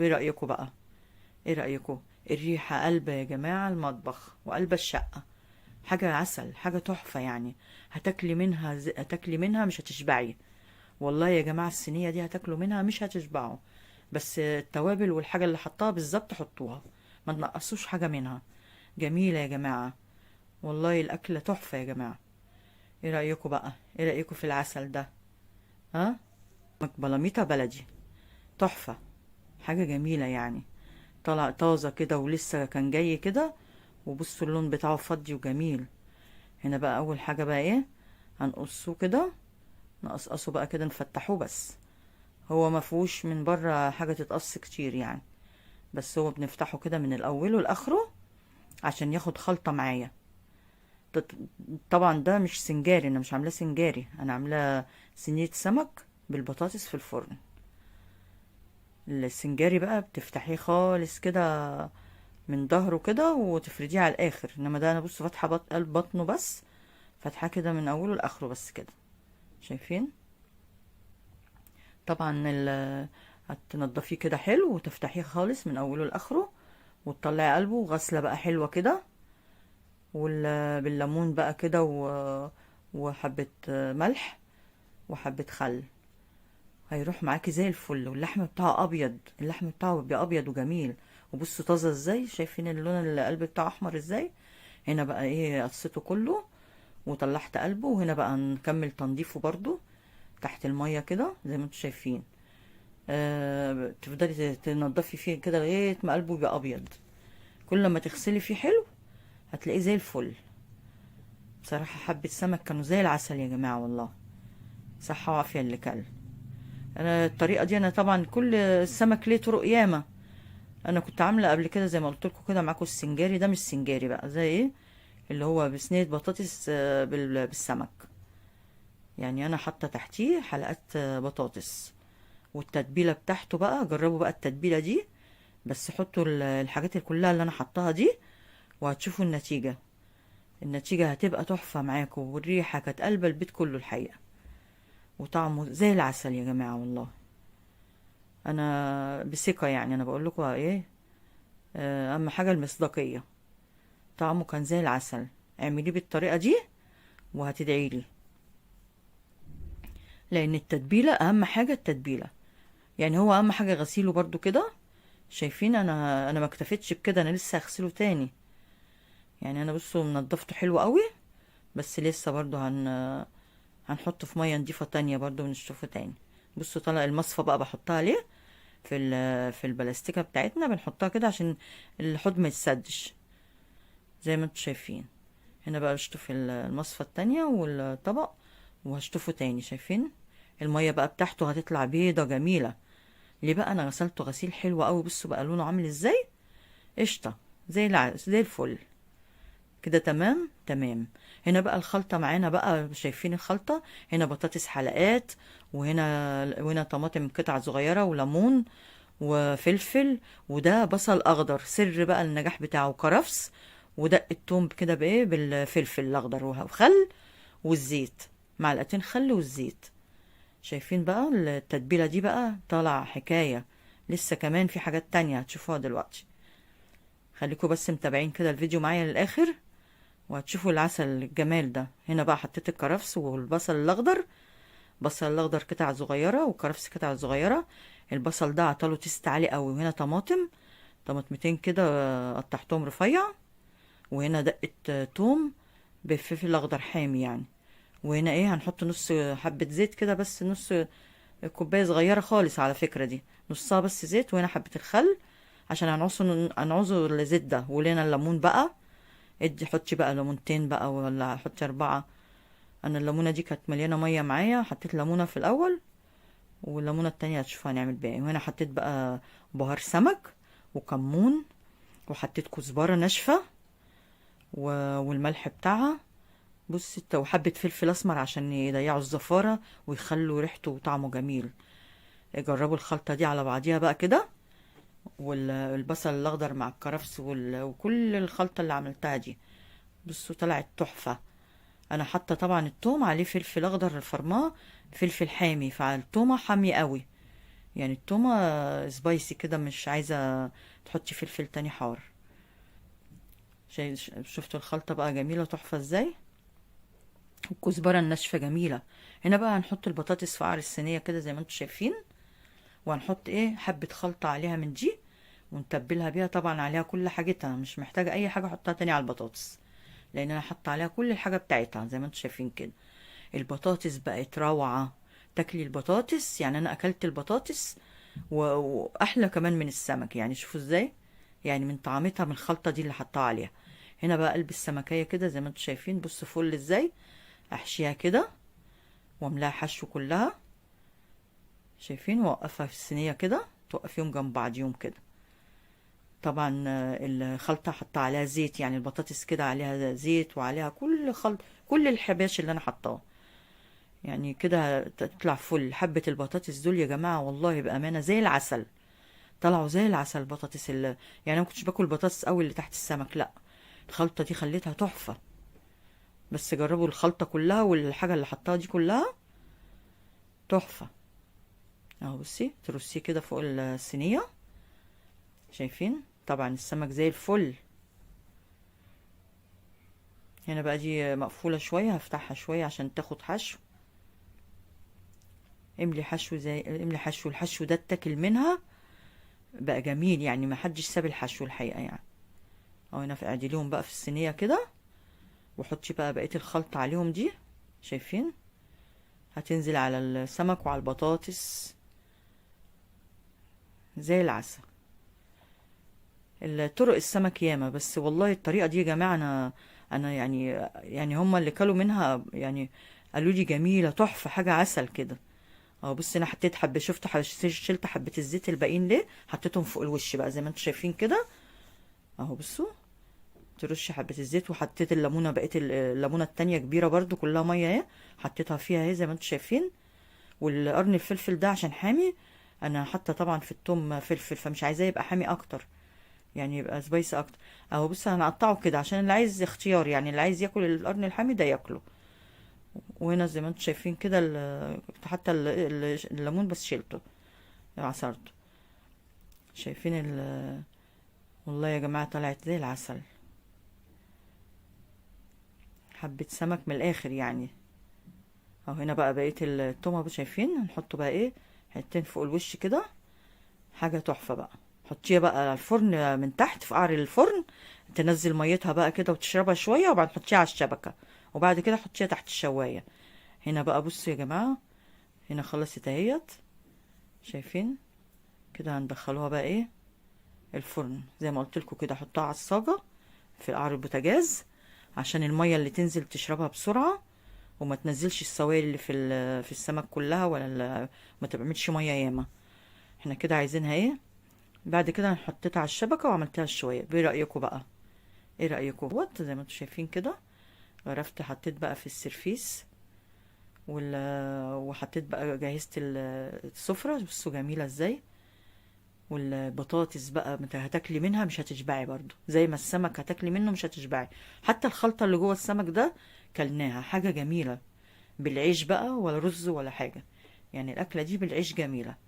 ايه رأيكم بقى؟ ايه رأيكم؟ الريحة قلبة يا جماعة المطبخ وقلبة الشقة، حاجة عسل، حاجة تحفة يعني. هتاكلي منها هتاكلي منها مش هتشبعي والله يا جماعة. الصينية دي هتاكلوا منها مش هتشبعوا، بس التوابل والحاجة اللي حطاها بالظبط حطوها، ما تنقصوش حاجة منها. جميلة يا جماعة والله، الأكلة تحفة يا جماعة. ايه رأيكم بقى؟ ايه رأيكم في العسل ده؟ ها، بلاميطة بلدي تحفة، حاجة جميلة يعني، طلع طازة كده ولسه كان جاي كده. وبصوا اللون بتاعه فضي وجميل. هنا بقى أول حاجة بقى ايه، هنقصه كده، نقصقصه بقى كده، نفتحوه بس، هو ما فيهوش من بره حاجة تتقص كتير يعني، بس هو بنفتحه كده من الأول والآخره عشان ياخد خلطة معايا. طبعا ده مش سنجاري، أنا مش عاملاه سنجاري، أنا عاملاه صينية سمك بالبطاطس في الفرن. السنجاري بقى بتفتحيه خالص كده من ظهره كده وتفرديه على الآخر، إنما ده أنا بصوا فاتحة قلب بطنه بس، فاتحة كده من أوله لآخره بس كده، شايفين؟ طبعا هتنضفيه كده حلو وتفتحيه خالص من أوله لآخره وتطلعي قلبه، وغسلة بقى حلوة كده، بالليمون بقى كده وحبة ملح وحبة خل، هيروح معاكي زي الفل. واللحم بتاعه أبيض، اللحم بتاعه بيبقى أبيض وجميل. وبصوا طازة ازاي، شايفين اللون القلب بتاعه أحمر ازاي. هنا بقى ايه، قصيته كله وطلعت قلبه، وهنا بقى نكمل تنظيفه برضو تحت المية كده زي ما انتم شايفين. تفضلي تنضفي فيه كده لغاية ما قلبه يبقى أبيض. كل ما تغسلي فيه حلو هتلاقيه زي الفل. بصراحة حبة سمك كانوا زي العسل يا جماعة والله، صحة وعافية اللي كل. أنا الطريقة دي، أنا طبعا كل السمك ليه طرق ياما، أنا كنت عاملة قبل كده زي ما قلت لكم كده معاكم السنجاري ده، مش سنجاري بقى زي إيه اللي هو بصينية بطاطس، بالسمك يعني. أنا حاطة تحتيه حلقات، بطاطس، والتتبيلة بتاعته بقى جربوا بقى التتبيلة دي، بس حطوا الحاجات اللي كلها اللي أنا حطاها دي وهتشوفوا النتيجة. النتيجة هتبقى تحفة معاكم، والريحة كانت قلبة البيت كله الحقيقة، وطعمه زي العسل يا جماعة والله. أنا بثقة يعني، أنا بقول لكم إيه، أهم حاجة المصداقية. طعمه كان زي العسل، اعمليه بالطريقة دي وهتدعي لي، لأن التتبيلة أهم حاجة. التتبيلة يعني هو أهم حاجة. غسيله برضو كده، شايفين أنا ما اكتفيتش بكده، أنا لسه هغسله تاني يعني. أنا بصوا نضفته حلو قوي، بس لسه برضو هنحطه في مية نضيفة تانية برضو ونشطفه تاني. بصوا طلع المصفى بقى بحطها عليه في البلاستيكة بتاعتنا، بنحطها كده عشان الحوض ما يتسدش زي ما انتم شايفين. هنا بقى بشطف المصفى التانية والطبق وهشطفه تاني. شايفين المية بقى بتاعته هتطلع بيضة جميلة. ليه بقى؟ انا غسلته غسيل حلو قوي، بصوا بقى لونه عامل ازاي، قشطة زي الفل كده، تمام تمام. هنا بقى الخلطة معانا بقى، شايفين الخلطة؟ هنا بطاطس حلقات، وهنا طماطم قطع صغيرة، وليمون وفلفل، وده بصل أخضر، سر بقى النجاح بتاعه، كرفس، ودق التوم كده بإيه بالفلفل الأخضر، وخل والزيت، معلقتين خل والزيت. شايفين بقى التتبيلة دي بقى طالعة حكاية. لسه كمان في حاجات تانية هتشوفوها دلوقتي، خليكوا بس متابعين كده الفيديو معايا للآخر وهتشوفوا العسل الجمال ده. هنا بقى حطيت الكرفس والبصل الأخضر، بصل الأخضر قطع صغيرة والكرفس قطع صغيرة. البصل ده عطاله تيست عالي قوي. وهنا طماطم، طماطمتين كده قطعتهم رفيع، وهنا دقة توم بفلفل أخضر حامي يعني. وهنا ايه، هنحط نص حبة زيت كده بس، نص كوباية صغيرة خالص على فكرة، دي نصها بس زيت. وهنا حبة الخل عشان هنعوزه الزيت ده. ولنا الليمون بقى، ادي حطي بقى ليمونتين بقى ولا حطي 4. انا الليمونة دي كانت مليانة مية معايا، حطيت ليمونة في الاول، والليمونة التانية هتشوفها هنعمل بيها ايه. وهنا حطيت بقى بهار سمك وكمون، وحطيت كزبرة ناشفة والملح بتاعها. بصي، وحبة فلفل اسمر عشان يضيعوا الزفارة ويخلوا ريحته وطعمه جميل. جربوا الخلطة دي على بعضيها بقى كده، والبصل الاخضر مع الكرفس وكل الخلطة اللي عملتها دي، بصوا طلعت تحفة. انا حاطة طبعا التوم عليه فلفل اخضر فرماه، فلفل حامي، فالتومة حامية قوي يعني التومة spicy كده، مش عايزة تحطي فلفل تاني حار. شفتوا الخلطة بقى جميلة تحفة ازاي، والكزبرة الناشفة جميلة. هنا بقى هنحط البطاطس في قعر الصينية كده زي ما انتم شايفين، وهنحط ايه حبة خلطة عليها من دي ونتبلها بيها. طبعا عليها كل حاجتها، مش محتاجة اي حاجة احطها تاني على البطاطس، لان انا حاطة عليها كل الحاجة بتاعتها زي ما انتم شايفين كده. البطاطس بقت روعة، تاكلي البطاطس يعني انا اكلت البطاطس واحلى كمان من السمك. يعني شوفوا ازاي، يعني من طعمتها من الخلطة دي اللي حطها عليها. هنا بقى قلب السمكية كده زي ما انتم شايفين، بصوا فل ازاي، احشيها كده واملاها حشو كلها، شايفين، واوقفها في الصينية كده، توقفيهم جنب بعضيهم كده. طبعا الخلطة حط عليها زيت، يعني البطاطس كده عليها زيت وعليها كل خلط، كل الحباش اللي انا حطاه، يعني كده تطلع فل. حبة البطاطس دول يا جماعة والله بأمانة زي العسل، طلعوا زي العسل البطاطس اللي يعني انا ما كنتش باكل بطاطس قوي اللي تحت السمك، لا الخلطة دي خليتها تحفة. بس جربوا الخلطة كلها والحاجة اللي حطاها دي كلها تحفة. اهو بصي ترصيه كده فوق الصينية، شايفين طبعا السمك زي الفل. هنا بقى دي مقفولة شوية، هفتحها شوية عشان تاخد حشو. املي حشو زي املي حشو، الحشو ده اتاكل منها بقى جميل، يعني ما حدش ساب الحشو الحقيقة يعني. اهو هنا اعدليهم بقى في الصينية كده، وحطي بقى بقية الخلطة عليهم دي، شايفين هتنزل على السمك وعلى البطاطس زي العسل. الطرق السمك ياما، بس والله الطريقة دي يا جماعة أنا يعني هما اللي كلوا منها يعني قالوا لي جميلة تحفة، حاجة عسل كده. اهو بصي انا حطيت حبة، شفت شلت حبة الزيت الباقيين ليه، حطيتهم فوق الوش بقى زي ما انتم شايفين كده. اهو بصوا ترشي حبة الزيت، وحطيت الليمونة، بقيت الليمونة التانية كبيرة برضو كلها مية اهي، حطيتها فيها اهي زي ما انتم شايفين. والقرن الفلفل ده عشان حامي، انا حاطه طبعا في التوم فلفل، فمش عايزاه يبقى حامي اكتر، يعني يبقى سبايس اكتر. اهو بص انا هقطعه كده عشان اللي عايز اختيار، يعني اللي عايز ياكل القرن الحامي ده ياكله. وهنا زي ما انتم شايفين كده كنت حاطه الليمون بس شيلته عصرته، شايفين والله يا جماعه طلعت زي العسل، حبه سمك من الاخر يعني. اهو هنا بقى بقيه التوم اهو شايفين، هنحطه بقى ايه حتتين فوق الوش كده، حاجه تحفه بقى. حطيها بقى على الفرن من تحت في قعر الفرن، تنزل ميتها بقى كده وتشربها شويه، وبعد حطيها على الشبكه، وبعد كده حطيها تحت الشوايه. هنا بقى بصوا يا جماعه، هنا خلصت اهيت، شايفين كده. هندخلوها بقى ايه الفرن زي ما قلت لكم كده، حطها على الصاجه في قعر البوتاجاز عشان الميه اللي تنزل تشربها بسرعه، وما تنزلش السوائل اللي في السمك كلها، ولا ما تعملش ميه ياما. احنا كده عايزينها ايه بعد كده هنحطها على الشبكه وعملتها شويه. بايه رايكم بقى؟ ايه رايكم؟ وات زي ما انتم شايفين كده غرفت، حطيت بقى في السرفيس وحطيت بقى، جهزت السفره. بصوا جميله ازاي. والبطاطس بقى هتاكلي منها مش هتشبعي برضو، زي ما السمك هتاكلي منه مش هتشبعي. حتى الخلطه اللي جوه السمك ده كلناها حاجه جميله، بالعيش بقى ولا رز ولا حاجه، يعني الاكله دي بالعيش جميله.